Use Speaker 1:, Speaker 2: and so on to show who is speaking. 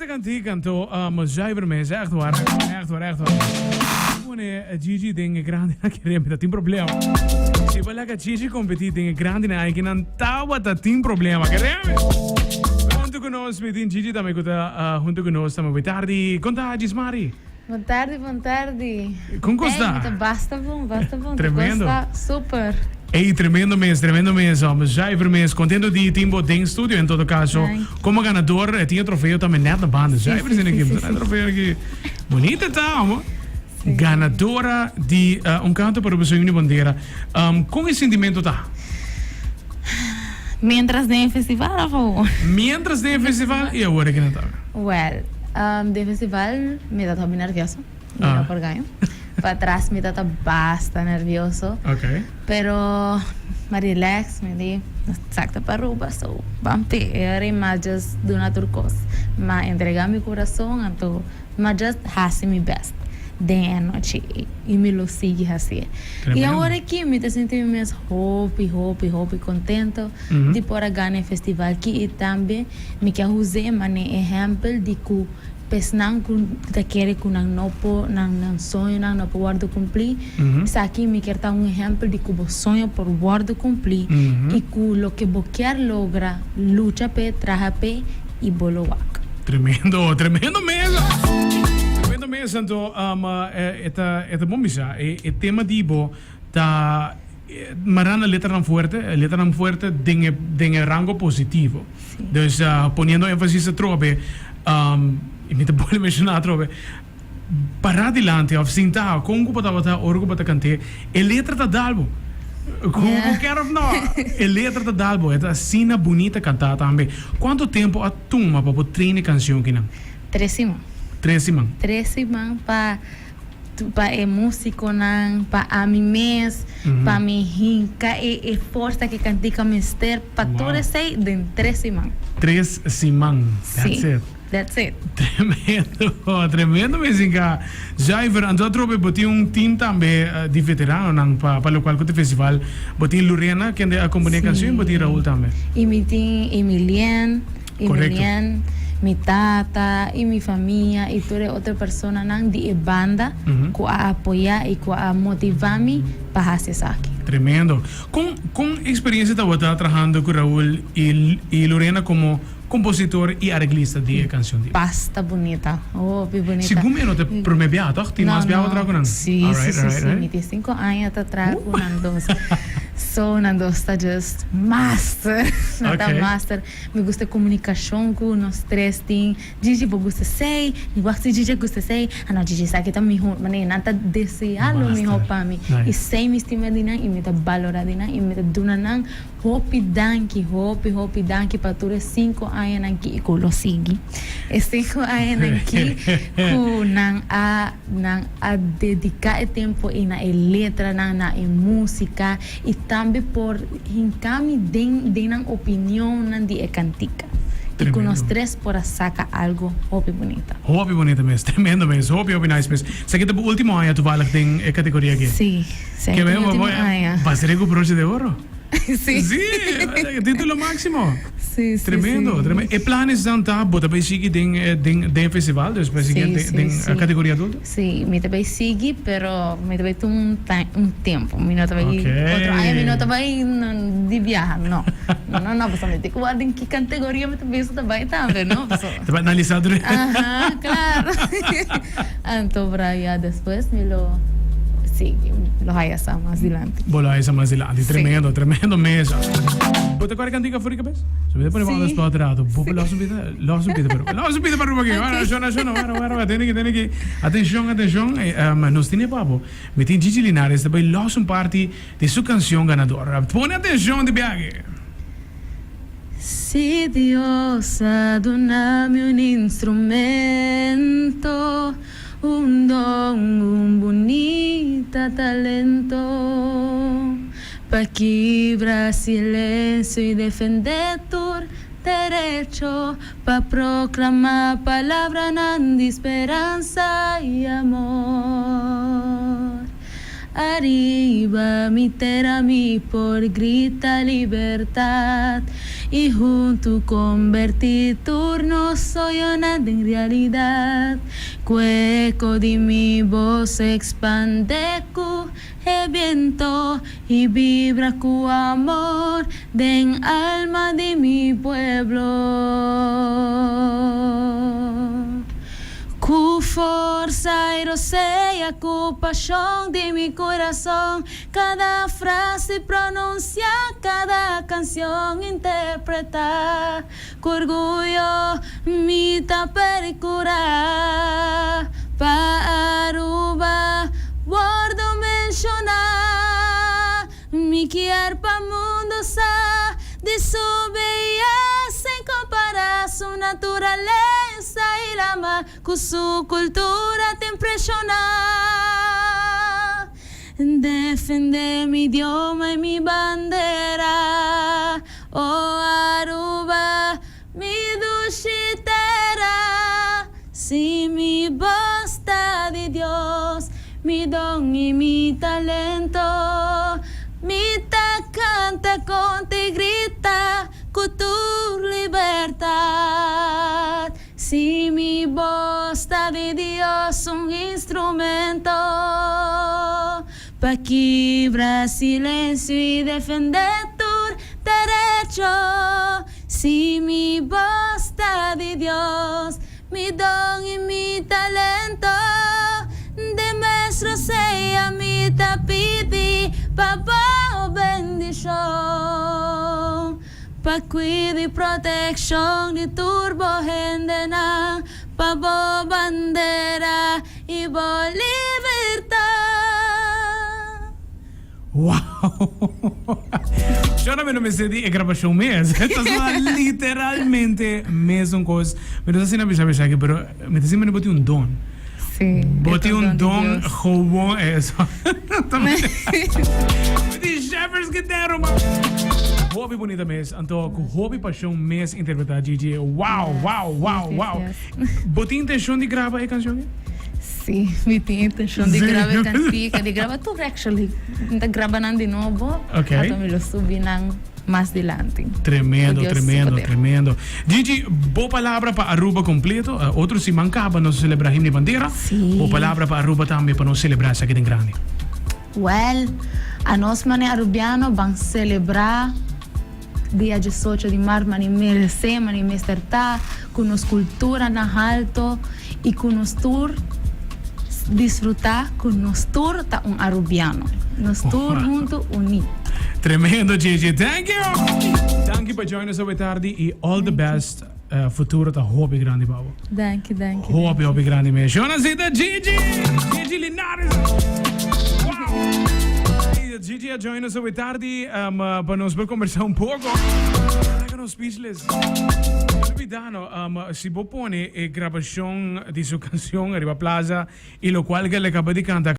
Speaker 1: cantica anto um, zuiver mes, echt waar, echt waar, echt waar. Pone Gigi den e grandi na kere mi ta tin problema. Si bo laga Gigi competi den e grandi na aki nan tabata tin problema, kere mi. Hunto cu nos mi tin Gigi tambe cu ta uh, hunto cu nos tambe. Bon tardi, con ta Gismari?
Speaker 2: Bon tardi, bon tardi.
Speaker 1: Con cos
Speaker 2: Ey,
Speaker 1: ta?
Speaker 2: mi ta basta bon, basta bon.
Speaker 1: Tremendo.
Speaker 2: Ta cos ta super.
Speaker 1: Ey, tremendo mes, tremendo mes, homber. Zuiver mes. Contento di tin bo den studio en todo caso.
Speaker 2: Dank.
Speaker 1: Como ganador, eh, tin e trofeo tambe net na banda.
Speaker 2: Sí,
Speaker 1: Zuiver
Speaker 2: sí,
Speaker 1: zin
Speaker 2: sí,
Speaker 1: aki.
Speaker 2: sí,
Speaker 1: E
Speaker 2: sí.
Speaker 1: trofeo aki. Bonita ta, homber.
Speaker 2: Sí.
Speaker 1: Ganadora di eh, un canto pa Aruba Sueño di Bandera. Um, con e sentimento ta?
Speaker 2: Mientras den e festival of awor?
Speaker 1: Mientras den e festival y awor aki na tambe.
Speaker 2: Well, um, den festival mi ta hopi nervioso, mi
Speaker 1: Ah.
Speaker 2: no por gaño. Patras mi ta basta nervioso.
Speaker 1: Okay.
Speaker 2: Pero ma relax, mi di, exacto pa Aruba, so ban pe. E ora ma just duna tur cos. Ma entrega mi curason, anto ma just haci mi best den e anochi ei. Y mi lo sigui hacié. Y
Speaker 1: Tremendo.
Speaker 2: awor aki mi ta sinti mi mes hopi, hopi, hopi contento di por a gana e festival aki y tambe mi ke huz'é manera ehempel di cu pesnan cu ta kere cu nan no por, nan nan soñonan no por wordo cumpli, esaki mi kier ta un ehempel di cu bo soño por wordo cumpli y cu loke bo kier logra, lucha p'e, traha p'e y bo lo wak.
Speaker 1: Tremendo, tremendo mes. Tremendo mes, anto e ta e ta bon bisa e tema di bo ta Mará na letranan fuerte, letranan fuerte den e den e rango positivo. Dus poniendo énfasis atrobe, y mi ta bolbe menshoná atrobe, pará dilanti òf sintá kon ku bo tabata ora ku bo ta kant'é, e letra ta dal bo. Ku bo kier òf no, e letra ta dal bo. E ta asina bunita kantá tambe. Kuantu tempu a tuma pa bo train e kanshon kinan?
Speaker 2: Tres siman.
Speaker 1: Tres siman.
Speaker 2: Tres siman pa. Pa e musiconan, pa ami mes, pa mi hinca e e forsa cu e cantica mester pa tur esey den tres siman.
Speaker 1: Tres siman, that's it.
Speaker 2: Si, that's it.
Speaker 1: Tremendo, tremendo mes hinca. Zuiver, anto atrobe bo tin un team tambe di veteranonan pa pa locual cu ta festival. Bo tin Lorena kende a compone e cancion y bo tin Raul tambe.
Speaker 2: Y mi tin Emilien. I mi nian, mi tata i mi famia i tur e otro personanan di e banda ku a apoyá i ku a motivá mi pa hasi esaki.
Speaker 1: Tremendo. Kon kon eksperiencia tabata trahando ku Raul i i Lorena komo kompositor i areglista di e kanshon di?
Speaker 2: Basta bunita, hopi bunita.
Speaker 1: Segun mi e no ta e promé biaha tòg? Tin mas biaha bo traha ku nan?
Speaker 2: Si, si, si, si. Mi tin sinku aña ta traha ku nan dos. So nan dos ta just master. Nan ta master. Mi gusta e komunikashon ku nos tres tin. Gigi bo gusta esei, mi wak si Gigi a gusta esei, ah no Gigi esaki ta mihó. Manera nan ta deseá lo mihó pa mi. I esei mi stima di nan i mi ta balorá di nan i mi ta duna nan hopi danki, hopi hopi danki pa tur e sinku añanan ki i ku lo sigui. E sinku añanan ki ku nan a nan a dediká e tempu ei na e letranan, na e músika. I tambe por hinká mi den den nan opinionnan di e kantika. I ku nos tres por a saka algu hopi bunita.
Speaker 1: Hopi bunita mes, tremendo mes, hopi hopi nice mes. Esaki ta bo ultimo aña toevallig den e kategoria aki?
Speaker 2: Sí, esaki ta mi ultimo aña.
Speaker 1: Bas rico broche de oro.
Speaker 2: Sí.
Speaker 1: Sí, título máximo.
Speaker 2: Sí, sí,
Speaker 1: Tremendo,
Speaker 2: sí.
Speaker 1: tremendo. E planesnan ta bo ta bay sigui den den den e festival, dus bay sigui
Speaker 2: Sí,
Speaker 1: den
Speaker 2: sí,
Speaker 1: den
Speaker 2: sí.
Speaker 1: kategoria adulto?
Speaker 2: Sí, mi ta bay sigui, pero mi ta bay tuma un time, un tempo. Mi no ta bay
Speaker 1: Ok.
Speaker 2: otro aña mi no ta bay di biaha, no. No, no, no, pasobra mi tin ku wak den ki kategoria mi ta bisa ta bay tambe, no? Pasobra.
Speaker 1: Ta bay analisá tur.
Speaker 2: Aha, klaro. Anto bra ya despues mi lo sigui, lo haya sa mas dilanti.
Speaker 1: Bo lo haya sa mas dilanti.
Speaker 2: Sí.
Speaker 1: Tremendo, tremendo mes. Bo ta kore kantika for di kabes? So mi ta pone bo on the
Speaker 2: Sí.
Speaker 1: spot rato. Bo por los un bita, los un bita pa Aruba. Los un bita pa Aruba aki.
Speaker 2: Ok.
Speaker 1: Wara, shona, shona, wara, wara, wara. Tene ki, tene ki. Atencion, atencion. Nos tene pa bo. Mi tin Gigi Linares ta bay los un parti di su cancion ganador. Pone atencion di biahe.
Speaker 2: Si Dios a duna mi un instrumento, un don, un bunita talento, pa kibra silencio y defende tur derecho, pa proclama palabranan di speransa y amor. Ariba mi tera mi por grita libertad. I huntu kombertí tur nos soñonan den realidat. Ku e eko di mi bos ekspandé ku e biento i bibra ku amor den alma di mi pueblo. Ku forsa i rosea ku pashon di mi kurason Kada frase pronunsiá, kada kansion interpretá, ku orguyo mi ta perkurá pa Aruba wòrdu menshoná. Mi kier pa mundu sa di su beyesa inkompará, su naturalesa i lama ku su kultura ta impreshoná. Defende mi idioma y mi bandera, oh Aruba, mi dushi tera. Si mi bos ta di Dios, mi don y mi talento, mi ta canta conta y grita cu tur libertad. Si mi bos ta di Dios un instrumento pa kibra silencio y defende tur derecho. Si mi bos ta di Dios, mi don y mi talento, den mes rosea mi ta pidi pa bo bendicion. Pa cuido y proteccion di tur bo hendenan, pa bo bandera y bo libertad.
Speaker 1: Wow! Yo no me mester di e grabacion mes. Ta sona literalmente mesun cos. Mi no ta asina bisa bisa aki, pero mi ta sinti bo tin un don.
Speaker 2: Sí,
Speaker 1: Bo tin un
Speaker 2: don di
Speaker 1: don
Speaker 2: Dios.
Speaker 1: gewoon eso. Mi tin Shepherds Guitarra, man. Hopi bonita mes. Anto ku hopi pasion mes interpreta Gigi. Wow, wow, wow, wow.
Speaker 2: Yes.
Speaker 1: Bo tin intencion di graba e cancion?
Speaker 2: Sí, mi tin intencion di
Speaker 1: Sí.
Speaker 2: graba e cantica, di graba tur actually. Mi ta graba nan di nobo.
Speaker 1: Okay.
Speaker 2: Anto mi lo subi nan mas dilanti.
Speaker 1: Tremendo,
Speaker 2: Cu Dios
Speaker 1: tremendo,
Speaker 2: poder.
Speaker 1: tremendo. Gigi, bo palabra pa Aruba completo. Eh, otro siman caba nos celebra Himno y Bandera.
Speaker 2: Sí.
Speaker 1: Bo palabra pa Aruba tambe pa nos celebra esaki den grandi.
Speaker 2: Well, anos mane Arubiano ban celebra dia 18 di maart mane merece, mane mester ta cu nos cultura na halto y cu nos tur disfruta cu nos tur ta un Arubiano. Nos tur hunto uni.
Speaker 1: Tremendo, Gigi. Thank you. Danki pa join us awe tardi y all the best. Uh, futuro ta hopi grandi pa bo.
Speaker 2: Danki, danki.
Speaker 1: Hopi, hopi grandi mes. Jonasita Gigi! Gigi Linares! Wow! Hey, Gigi a join us awe tardi um, uh, pa nos por conversa un poco. Laga nos speechless. Olvida no, um, si bo pone e grabacion di su cancion ariba plaza y lo cual que le acaba di canta.